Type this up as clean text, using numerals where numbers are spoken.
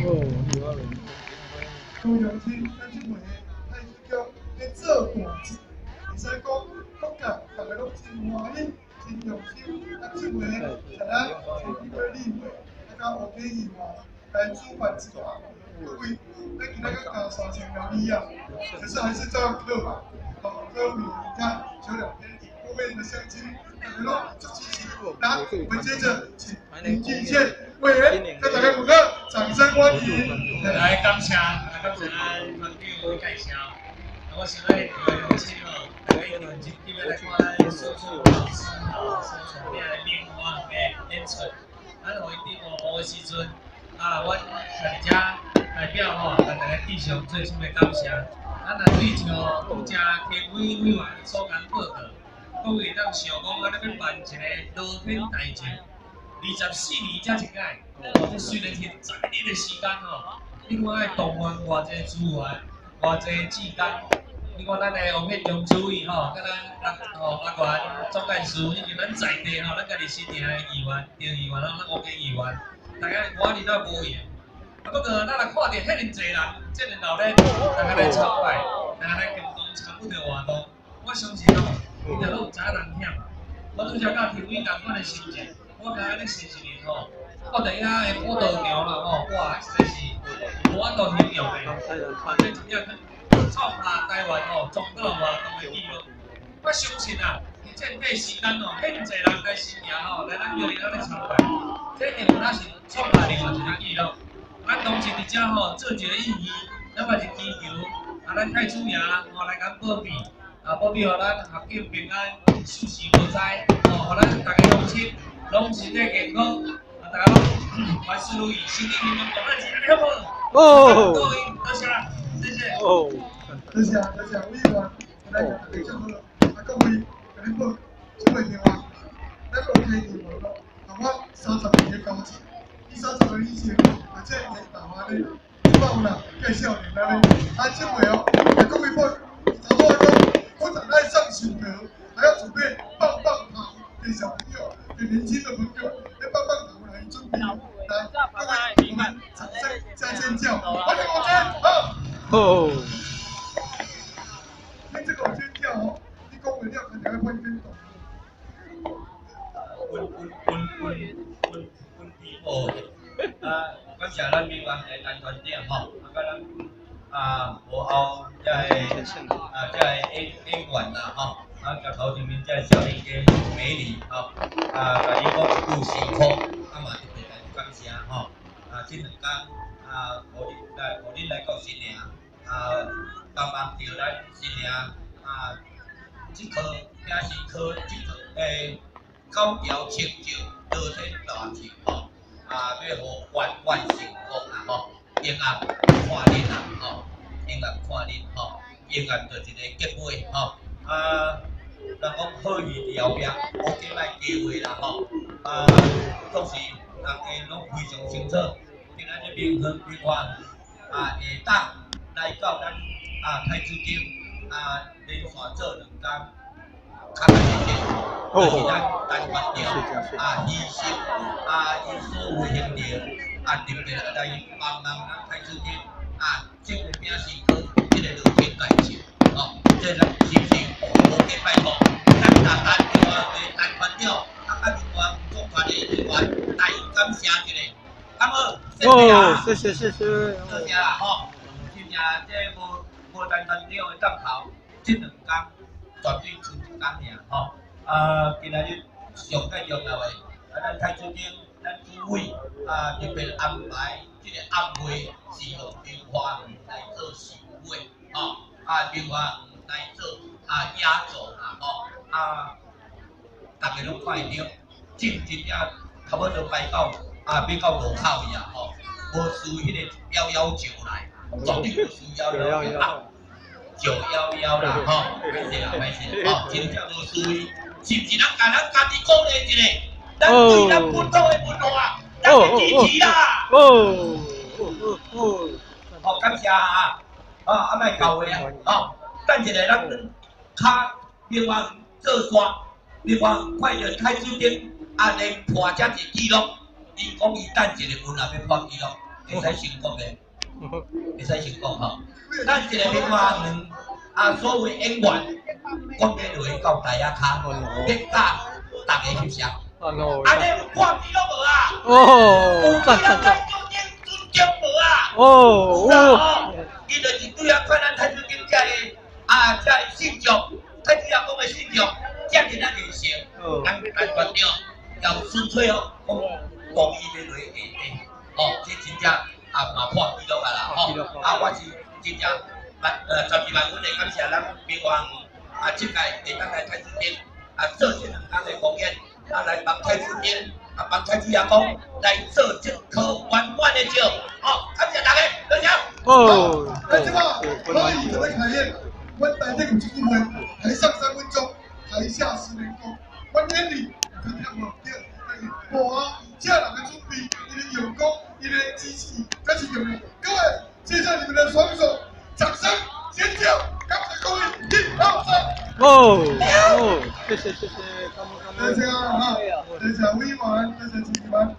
各位乡亲，咱這回太子宮咧做大事，會使講各界大家攏真歡喜、真用心。啊，這回像咱陳菊花立委，啊，佮吳家議員來主辦這個。各位，咱今仔閣加3000了米啊，可是還是照樣客滿。好，各位你看，小兩天後面的鄉親大家攏足支持。來，我們接着請林俊憲委員，再大家鼓個掌聲歡迎。來感謝，來感謝咱團長的介紹。我想愛各位鄉親哦，大家一定真今日來看咱小小老師吼，所帶領的明華的演出。咱予𪜶佇五晡的時陣，啊，阮佇遮代表吼，共大家致上最深的感謝。咱若對像拄才田委委員所講報告，各位會當想講，咱欲辦一個樂天大祭，24年才一擺，哦，這雖然是10日的時間吼，你看愛動員偌濟資源，偌濟志工，你看咱的王建中主委吼，佮咱阿吼阿元總幹事，以及咱在地吼，咱家己新營的議員、鄭議員，咱吳家議員，大家我日都無閒。啊，不過咱若看著遐爾濟人，這麼鬧熱，大家來參拜，大家來共同參與著活動，我相信吼，伊著攏有知影人忝。我拄才佮田委仝款的心情，我感覺咧新一年吼，看著遐的報道場啦吼，哇，實在是無法度形容的。啊，這真正創下台灣吼宗教活動的紀錄。我相信啊，佇這段時間吼，遐爾濟人來新營吼，來咱廟裡頭咧參拜，這一定有哪是創下另外一个紀錄。咱當時佇遮吼做一個意義，咱嘛是祈求啊，咱太子爺吼來共保庇，啊保庇予咱合境平安，四時無災，吼，予咱逐家鄉親攏身體健康，啊，大家攏萬事如意，身體平安，大吉，按呢好無？哦。各位多謝啦，謝謝。哦。多謝多謝委員，來共大家祝賀，啊各位，共恁報這位電話，咱吳家議員咯，同我30年的交情，伊30年以前，啊這個台灣咧，這擺有人介少年安呢，啊這回哦，啊各位報，頭拄仔講，我等愛上寿桃，還要準備棒棒糖給小朋友，給年輕的朋友，那棒棒糖來準備，來，各位，我們掌聲加尖叫，歡迎我尖，好。哦。聽這個尖叫哦，你講話了，肯定會換跟動。阮阮阮阮阮阮弟哦，啊，感謝咱美元的陳團長吼，啊，佮咱啊幕後遮个啊遮个演演員啦吼，啊，鏡頭前面遮个少年家美女吼，啊，共你講一句辛苦，啊嘛特別來感謝吼，啊，這兩工啊，予恁來予恁來到新營，啊，幫忙著咱新營啊，這顆也是科這顆欸。九條清淨樂天大祭吼，啊，欲予圓滿成功啦吼，永安看恁啦吼，永安看恁吼，永安就一個結尾吼，啊，人講好戲佇後壁，烏雞莫加話啦吼，啊，總是大家攏非常清楚，今仔日明園明華啊，會當來到咱啊太子宮啊，連續做兩工，較較謝謝。就是咱陳團長啊，犧牲啊，伊所有的行程啊，特別來幫忙咱太子宮啊，這個餅是科這個樂天大祭，吼，這咱是毋是無假拜託？咱逐單另外的陳團長啊，佮另外國團的人員來感謝一下，好無？哦，謝謝謝謝。多謝啦，吼，真正這無無陳團長的當頭，這兩工絕對賰一工爾，吼。啊，今仔日上蓋重要的，啊，咱太子宮，咱主委啊，特別安排這個暗會是用明華園來做收尾，吼，啊，明華園來做啊壓軸啦，吼，啊，大家攏看會著，真真正差不多排到啊，欲到路口去啊，吼，無輸彼個119來，絕對無輸111啊，911啦，吼，歹勢啦，歹勢，吼，真正無輸伊。是毋是咱共咱家己鼓勵一下？咱對咱本土的文化，咱來支持啦！哦哦哦！好，感謝啊！啊，啊，莫搞話啊！吼，等一下咱較另外做煞，另外看著太子宮啊，連破這一記錄，伊講伊等一下阮也欲破紀錄，會使成功的，會使成功吼。咱一个明華園啊，所有演員講起落到台仔跤，咧教逐个翕相。按呢有破紀錄無啊？哦，讚讚讚！尊重無啊？哦，有啦吼，伊就是對啊，看咱太子經遮个啊，遮个信眾，太子爺公的信眾，遮爾仔熱誠，咱咱團長要純粹哦，講講伊要落下底，哦，這真正啊嘛破紀錄啊啦，吼，啊我是真正萬十二萬分的感謝咱明華啊，這屆會當來太子殿啊做這兩工的公演，啊來幫太子殿啊幫太子爺公來做這顆圓滿的獎，好，感謝大家，多謝。哦，來這馬可以準備開演。阮台頂有一句話：台上3分鐘，台下10年功。阮演戲有較忝無？對，但是幕後這人的準備，伊的用功，伊的支持，才是重要。各位，借着你們的雙手，掌聲、尖叫，感謝各位，一、二、三。哦哦，謝謝謝謝，多謝啊哈，多謝委員，多謝陳議員。